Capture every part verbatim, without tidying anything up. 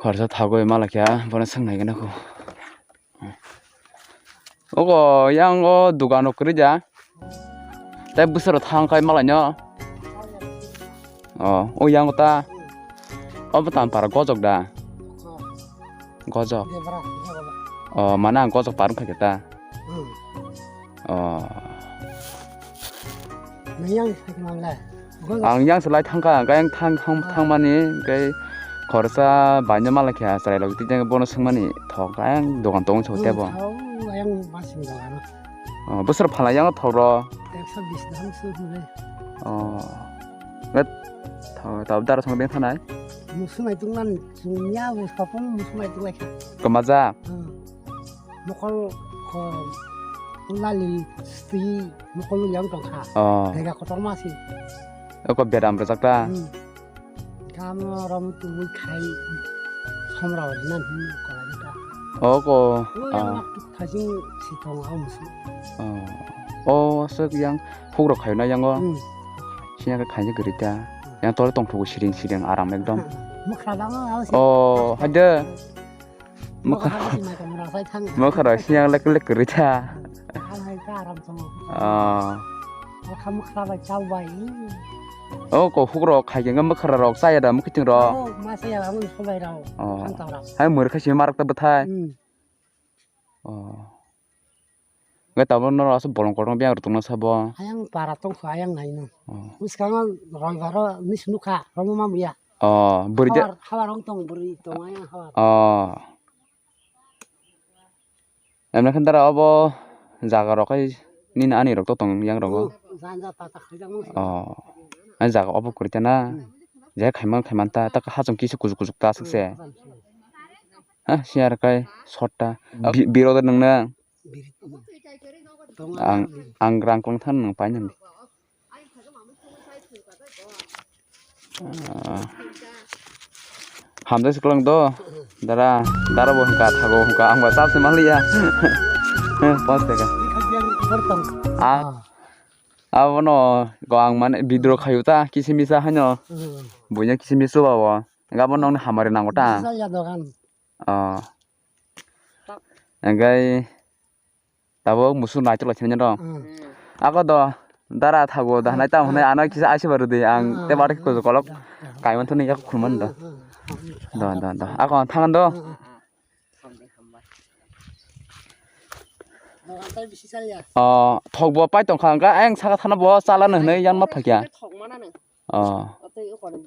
Khorsa thagwi malakha, bono swngnai gana kho. Ogo yang o dugan rok kwrwi da. Tei bwswk rok thang khai malai no. O, o yang ta. O bwtam para gojok da. Gojok. O, mana ang gojok par khai ta. O. Nang yang sakhe mangle. Ang yang se lai thangkha, hwnkhe ang thang, thang, thangmani, hwnkhe khorsa baino malakha, chwrairok tei bono swngmani thok, ang dogan tongo se tebo. Thok, ayang masing dogan. O, bwswk phala yang thok ro? Ekso bis dam se hwnwi. O. Hwnkhe tho, tabo dara song beng thanai? Musu nai tungmani, chwngya bo sapung musu nai tunglaikha. Kwmaja? Hmm. Mokol khom, lali, stui, mokol yang tongkha. Oh. Dega kotorma si. Oko bedam rwjak ta? Hmm. Kamo rom tubui khai, somra wajina hin kola jita. Oko, oh, yang ah. Mak tu khajing si tong au musu. Oh. Oh, sek yang hukrok khayo na yango? Hmm. Sinya khe khaini kwrwi ta. Hmm. Yang tole tongthogo siring siring aram ekdom. Mokra dama au si. Oh, haide. Mokha. Mokha rok siyang lek lek kwrwi ta. Ang hai ta aram tongo. Ah. Mokha mokha bai chao bai. Oh, ko huk rok khai khe mokha rok chaya da mukhiting rok. Oh, ma chaya abo sobai rok. Oh. Khantang rok. Hai mwrwkha simi marak ta bwthai. Hmm. Oh. Hwnkhe tabuk norok aswk bolong kotorma biyang rok tongna sabo? Ayang para tongkha, ayang naino. Oh. Bwskango roibaro miss nukha, romo mamliya. Oh, bwrwi de. Hawar, hawar wng tong, bwrwi tong, ayang hawar. Oh. Emne khe dara obo jaga rok khai nini ani rok to tong yang rogo. Oh, janja pata khaijak mung. Oh. Ani jaga obo kwrwi ta na. Hmm. Je khaiman khaiman ta, ta hachong kisa kujuk kujuk ta aswk se. Hmm, janja. Ha, siya rwkhai short ta. Bi-, biro da nung na. Ang, ang rang kong than nung painani. Ah. Hamjak se kwlang do. Dara, dara bo hwnkha, thago hwnkha, ang ba chap se manliya. Pas teka. Ah. Abono go ang mane bidro khayu ta, kisi misa haino. Hmm. Buino kisi misa ba bo. Gabo nong hamari nango ta. Misa ya dogan. Oh. Engkai tabuk musu naitok lai sini do. Hmm. Ako do dara thago da hanai tam hanai ano kisa aisi baru de ang te bar ko kolok kaiman thani yak khulman do. Do, do, do. Ako thangan do. Hmm. Oh, thok bo pai tong kha ang saka thana bo chala no hinui yan ma thakya. Oh.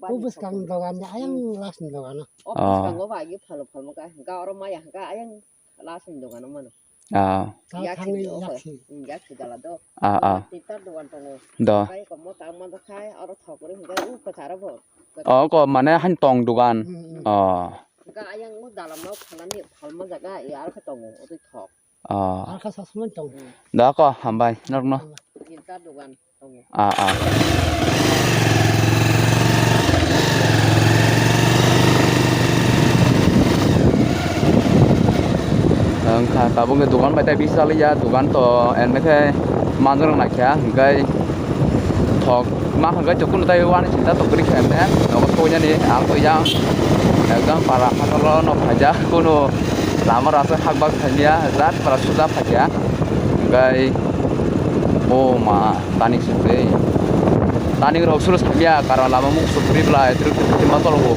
O bwskang dogan ni ayang last ni dogan o. O bwskango ba agi phalo phalmo ka, hwnkha oro maya hwnkha ayang last ni dogan o mano. Ah. Ta yak thangni sini o yak si. Hmm, yak si jala do. Ah, ah. Tei ta dogan tongo. Do. Kai komo ta ma do khai oro thok ri hwnkha u kwcharo bo. Oh, ko mane han tong dogan. Hmm, hmm. Oh. Hwnkha ayang u dalam no phalani phalma jaga ya aro khe tongo o twi thok. Oh. Aro khe sa sumai tong. Hmm. Da ko hambai norno. Tin ta dogan. Ah, ah. Wngkha tabuk ni dogan bai tei bisa liya, dogan to ende khe manjak rok naikha, hwnkhe thok ma hwnkhe chukun tei uani sinta tok kwrwi khe ende nogo soi nani ang to yang ekdom para hasalo no phaijak, kunu lama rasa hakbak thangya, jat para suja phaikha, hwnkhe o ma. Tani sukri. Tani rok suru samya, karon lama muk sukri bla, truk truk truk ma tolo bo.